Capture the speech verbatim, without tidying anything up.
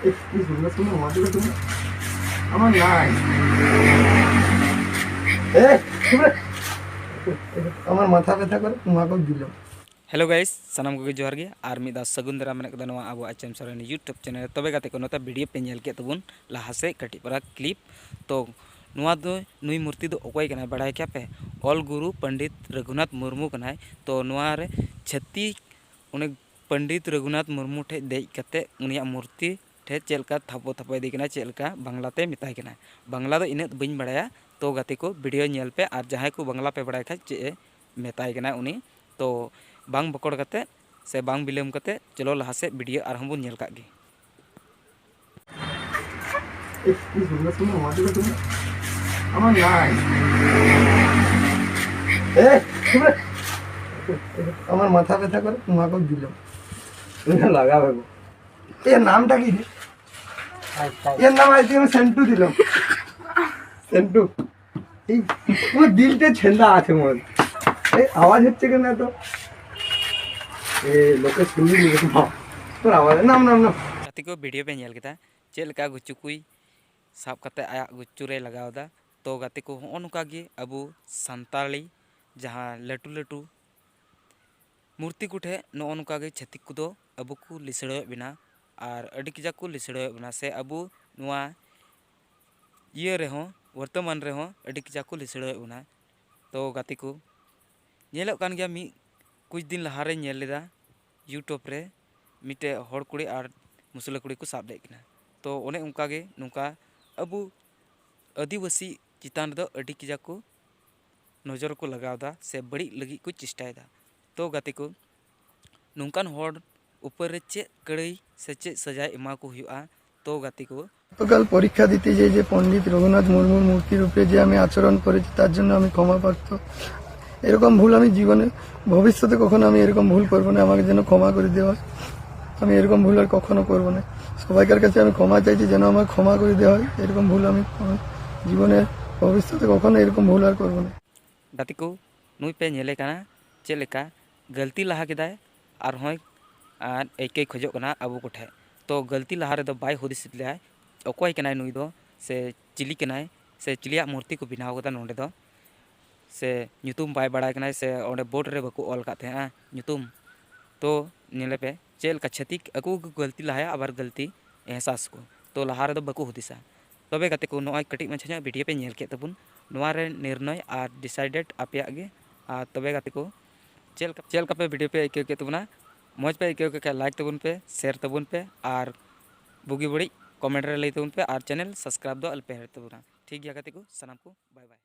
এই, কি সুন্দর সুন্দর মাছগুলো তুমি। আমার নাই। এ, কি বলে? আমার মাথা ব্যথা করে, তোমাকে দিল। Hello guys, ᱥᱟᱱᱟᱢ ᱠᱚᱜᱮ ᱡᱚᱦᱟᱨ ᱜᱮ᱾ ᱟᱨ ᱢᱤᱫ ᱫᱷᱟᱣ ᱥᱟᱹᱜᱩᱱ ᱫᱟᱨᱟᱢ ᱢᱮᱱᱟᱜ ᱠᱟᱫᱟ ᱱᱚᱣᱟ ᱟᱵᱚ ᱟᱪᱮᱢ ᱥᱚᱨᱮᱱ YouTube channel ᱨᱮ᱾ ᱛᱚᱵᱮ ᱜᱟᱛᱮ ᱠᱚ, ᱱᱚᱛᱮ video ᱯᱮ ᱧᱮᱞ ᱠᱮᱫ ᱛᱟᱵᱚᱱ ᱞᱟᱦᱟ ᱥᱮᱫ ᱠᱟᱹᱴᱤᱡ ᱯᱟᱨᱟ clip᱾ ᱛᱚ ᱱᱚᱣᱟ ᱫᱚ, ᱱᱩᱭ ᱢᱩᱨᱛᱤ ᱫᱚ ᱚᱠᱚᱭ ᱠᱟᱱᱟᱭ ᱵᱟᱲᱟᱭ ᱠᱮᱭᱟ ᱯᱮ? ᱚᱞ ᱜᱩᱨᱩ ᱯᱚᱱᱰᱤᱛ ᱨᱟᱹᱜᱷᱩᱱᱟᱛᱷ ᱢᱩᱨᱢᱩ ᱠᱟᱱᱟᱭ᱾ ᱛᱚ ᱱᱚᱣᱟ ᱨᱮ ᱪᱷᱟᱹᱛᱤᱠ ᱩᱱᱤ ᱯᱚᱱᱰᱤᱛ ᱨᱟᱹᱜᱷᱩᱱᱟᱛᱷ ᱢᱩᱨᱢᱩ ᱴᱷᱮᱡ ᱫᱮᱡ ᱠᱟᱛᱮ ᱩᱱᱤᱭᱟᱜ ᱢᱩᱨᱛᱤ ᱴᱷᱮᱡ ᱪᱮᱫ ᱞᱮᱠᱟ ᱛᱷᱟᱯᱚ ᱛᱷᱟᱯᱚ ᱤᱫᱤ ᱠᱟᱱᱟ, ᱪᱮᱫ ᱞᱮᱠᱟ ᱵᱟᱝᱞᱟ ᱛᱮ ᱢᱮᱛᱟᱭ ᱠᱟᱱᱟ᱾ ᱵᱟᱝᱞᱟ ᱫᱚ ᱤᱱᱟᱹᱜ ᱫᱚ ᱵᱟᱹᱧ ᱵᱟᱲᱟᱭᱟ᱾ ᱛᱚ ᱜᱟᱛᱮ ᱠᱚ, video ᱧᱮᱞ ᱯᱮ, ᱟᱨ ᱡᱟᱦᱟᱸᱭ ᱠᱚ ᱵᱟᱝᱞᱟ ᱯᱮ ᱵᱟᱲᱟᱭ ᱠᱷᱟᱡ ᱪᱮᱫ ᱮ ᱢᱮᱛᱟᱭ ᱠᱟᱱᱟ ᱩᱱᱤ᱾ ᱛᱚ ᱵᱟᱝ ᱵᱚᱠᱚᱲ ᱠᱟᱛᱮ ᱥᱮ ᱵᱟᱝ ᱵᱤᱞᱚᱢ ᱠᱟᱛᱮ ᱪᱚᱞᱚ ᱞᱟᱦᱟ ᱥᱮᱫ video ᱟᱨᱦᱚᱸ ᱵᱚᱱ ᱧᱮᱞ ᱠᱟᱜ ᱜᱮ᱾ এই, কি সুন্দর সুন্দর মাছগুলো তুমি। আমার নাই। এ, কি বলে? আমার মাথা ব্যথা করে, তোমাকে দিল। ওইটা লাগাবে গো। এর নামটা কি রে? এর নাম আজকে আমি সেন্টু দিলাম। সেন্টু। এই, পুরো দিলটা ছেন্দা আছে মোর। এই, আওয়াজ হচ্ছে কেন এত? এ, লোকে শুনবি নি রে বাবা। তোর আওয়াজ, নাম, নাম, নাম। ᱜᱟᱛᱮ ᱠᱚ, video ᱯᱮ ᱧᱮᱞ ᱠᱮᱫᱟ ᱪᱮᱫ ᱞᱮᱠᱟ ᱜᱩᱪᱩ ᱠᱚᱭ ᱥᱟᱵ ᱠᱟᱛᱮ ᱟᱭᱟᱜ ᱜᱩᱪᱩ ᱨᱮᱭ ᱞᱟᱜᱟᱣ ᱮᱫᱟ᱾ ᱛᱚ ᱜᱟᱛᱮ ᱠᱚ, ᱦᱚᱸᱜᱼᱚ ᱱᱚᱝᱠᱟ ᱜᱮ ᱟᱵᱚ ᱥᱟᱱᱛᱟᱲᱤ ᱡᱟᱦᱟᱸ ᱞᱟᱹᱴᱩ ᱞᱟᱹᱴᱩ ᱢᱩᱨᱛᱤ ᱠᱚᱴᱷᱮᱱ ᱱᱚᱜᱼᱚ ᱱᱚᱝᱠᱟ ᱜᱮ ᱪᱷᱟᱹᱛᱤᱠ ᱠᱚᱫᱚ ᱟᱵᱚ ᱠᱚ ᱞᱤᱥᱲᱟᱹᱣᱮᱫ ᱵᱚᱱᱟ, ᱟᱨ ᱟᱹᱰᱤ ᱠᱟᱡᱟᱠ ᱠᱚ ᱞᱤᱥᱲᱟᱹᱣᱮᱫ ᱵᱚᱱᱟ, ᱥᱮ ᱟᱵᱚ ᱱᱚᱣᱟ ᱤᱭᱟᱹ ᱨᱮᱦᱚᱸ, ᱵᱚᱨᱛᱚᱢᱟᱱ ᱨᱮᱦᱚᱸ ᱟᱹᱰᱤ ᱠᱟᱡᱟᱠ ᱠᱚ ᱞᱤᱥᱲᱟᱹᱣᱮᱫ ᱵᱚᱱᱟ᱾ ᱛᱚ ᱜᱟᱛᱮ ᱠᱚ, ᱧᱮᱞᱚᱜ ᱠᱟᱱ ᱜᱮᱭᱟ, ᱢᱤᱫ ᱠᱩᱪ ᱫᱤᱱ ᱞᱟᱦᱟᱨᱮᱧ ᱧᱮᱞ ᱞᱮᱫᱟ YouTube ᱨᱮ, ᱢᱤᱫᱴᱮᱡ ᱦᱚᱲ ᱠᱩᱲᱤ ᱟᱨ ᱢᱩᱥᱞᱟᱹ ᱠᱩᱲᱤ ᱠᱚ ᱥᱟᱵ ᱞᱮᱫ ᱠᱤᱱᱟ᱾ ᱛᱚ ᱚᱱᱮ ᱚᱱᱠᱟ ᱜᱮ ᱱᱚᱝᱠᱟ ᱟᱵᱚ ᱟᱹᱫᱤᱵᱟᱹᱥᱤ ᱪᱮᱛᱟᱱ ᱨᱮᱫᱚ ᱟᱹᱰᱤ ᱠᱟᱡᱟᱠ ᱠᱚ ᱱᱚᱡᱚᱨ ᱠᱚ ᱞᱟᱜᱟᱣ ᱮᱫᱟ ᱥᱮ ᱵᱟᱹᱲᱤᱡ ᱞᱟᱹᱜᱤᱫ ᱠᱚ ᱪᱮᱥᱴᱟᱭᱮᱫᱟ᱾ ᱛᱚ ᱜᱟᱛᱮ ᱠᱚ, ᱱᱚᱝᱠᱟᱱ ᱦᱚᱲ ᱩᱯᱚᱨ ᱨᱮ ᱪᱮᱫ ᱠᱟᱹᱲᱟᱹᱭ ᱥᱮ ᱪᱮᱫ ᱥᱟᱡᱟᱭ ᱮᱢᱟ ᱠᱚ ᱦᱩᱭᱩᱜᱼᱟ? ᱛᱚ ᱜᱟᱛᱮ ᱠᱚ, গতকাল পরীক্ষা দিতে যেয়ে যে পণ্ডিত রঘুনাথ মুর্মুর মূর্তির উপরে যে আমি আচরণ করেছি, তার জন্য আমি ক্ষমা প্রার্থ। এরকম ভুল আমি জীবনে, ভবিষ্যতে কখনো আমি এরকম ভুল করবো না, আমাকে যেন ক্ষমা করে দেওয়া হয়। আমি এরকম ভুল আর কখনো করবো না। সবাইকার কাছে আমি ক্ষমা চাইছি, যেন আমাকে ক্ষমা করে দেওয়া হয়। এরকম ভুল আমি কোনো জীবনে, ভবিষ্যতে কখনো এরকম ভুল আর করবো না। ᱜᱟᱛᱮ ᱠᱚ, ᱱᱩᱭ ᱯᱮ ᱧᱮᱞᱮ ᱠᱟᱱᱟ ᱪᱮᱫ ᱞᱮᱠᱟ ᱜᱟᱹᱞᱛᱤ ᱞᱟᱦᱟ ᱠᱮᱫᱟᱭ, ᱟᱨᱦᱚᱸᱭ ᱟᱨ ᱟᱹᱭᱠᱟᱹᱭ ᱠᱷᱚᱡᱚᱜ ᱠᱟᱱᱟ ᱟᱵᱚ ᱠᱚᱴᱷᱮᱱ᱾ ᱛᱚ ᱜᱟᱹᱞᱛᱤ ᱞᱟᱦᱟ ᱨᱮᱫᱚ ᱵᱟᱭ ᱦᱩᱫᱤᱥ ᱞᱮᱫᱟᱭ, ᱚᱠᱚᱭ ᱠᱟᱱᱟᱭ ᱱᱩᱭ ᱫᱚ, ᱥᱮ ᱪᱤᱞᱤ ᱠᱟᱱᱟᱭ, ᱥᱮ ᱪᱤᱞᱤᱭᱟᱜ ᱢᱩᱨᱛᱤ ᱠᱚ ᱵᱮᱱᱟᱣ ᱠᱟᱫᱟ ᱱᱚᱰᱮ ᱫᱚ, ᱥᱮ ᱧᱩᱛᱩᱢ ᱵᱟᱭ ᱵᱟᱲᱟᱭ ᱠᱟᱱᱟᱭ, ᱥᱮ ᱚᱸᱰᱮ ᱵᱳᱨᱰ ᱨᱮ ᱵᱟᱠᱚ ᱚᱞ ᱟᱠᱟᱫ ᱛᱟᱦᱮᱸᱜᱼᱟ ᱧᱩᱛᱩᱢ᱾ ᱛᱚ ᱧᱮᱞᱮ ᱯᱮ, ᱪᱮᱫ ᱞᱮᱠᱟ ᱪᱷᱟᱹᱛᱤᱠ ᱟᱠᱚ ᱜᱮᱠᱚ ᱜᱟᱹᱞᱛᱤ ᱞᱟᱦᱟᱭᱟ, ᱟᱵᱟᱨ ᱜᱟᱹᱞᱛᱤ ᱮᱦᱥᱟᱥ ᱠᱚ᱾ ᱛᱚ ᱞᱟᱦᱟ ᱨᱮᱫᱚ ᱵᱟᱠᱚ ᱦᱩᱫᱤᱥᱟ᱾ ᱛᱚᱵᱮ ᱜᱟᱛᱮ ᱠᱚ, ᱱᱚᱜᱼᱚᱭ ᱠᱟᱹᱴᱤᱡ ᱢᱟᱪᱷᱟ ᱧᱚᱜ ᱵᱷᱤᱰᱤᱭᱳ ᱯᱮ ᱧᱮᱞ ᱠᱮᱫ ᱛᱟᱵᱚᱱ, ᱱᱚᱣᱟ ᱨᱮ ᱱᱤᱨᱱᱚᱭ ᱟᱨ ᱰᱤᱥᱟᱭᱰᱮᱰ ᱟᱯᱮᱭᱟᱜ ᱜᱮ᱾ ᱟᱨ ᱛᱚᱵᱮ ᱜᱟᱛᱮ ᱠᱚ, ᱪᱮᱫ ᱞᱮᱠᱟ, ᱪᱮᱫ ᱞᱮᱠᱟ ᱯᱮ ᱵᱷᱤᱰᱤᱭᱳ ᱯᱮ ᱟᱹᱭᱠᱟᱹᱣ ᱠᱮᱫ ᱛᱟᱵᱚᱱᱟ? ᱢᱚᱡᱽ ᱯᱮ ᱟᱹᱭᱠᱟᱹᱣ ᱠᱮᱫ ᱠᱷᱟᱱ ᱞᱟᱭᱤᱠ ᱛᱟᱵᱚᱱ ᱯᱮ, ᱥᱮᱭᱟᱨ ᱛᱟᱵᱚᱱ ᱯᱮ, ᱟᱨ ᱵᱩᱜᱤ ᱵᱟᱹᱲᱤᱡ ᱠᱚᱢᱮᱱᱴ ᱨᱮ ᱞᱟᱹᱭ ᱛᱟᱵᱚᱱ ᱯᱮ, ᱟᱨ ᱪᱮᱱᱮᱞ ᱥᱟᱵᱥᱠᱨᱟᱭᱤᱵ ᱫᱚ ᱟᱞᱚ ᱯᱮ ᱦᱤᱲᱤᱧ ᱛᱟᱵᱚᱱᱟ᱾ ᱴᱷᱤᱠ ᱜᱮᱭᱟ ᱜᱟᱛᱮ ᱠᱚ, ᱥᱟᱱᱟᱢ ᱠᱚ ᱵᱟᱭ ᱵᱟᱭ᱾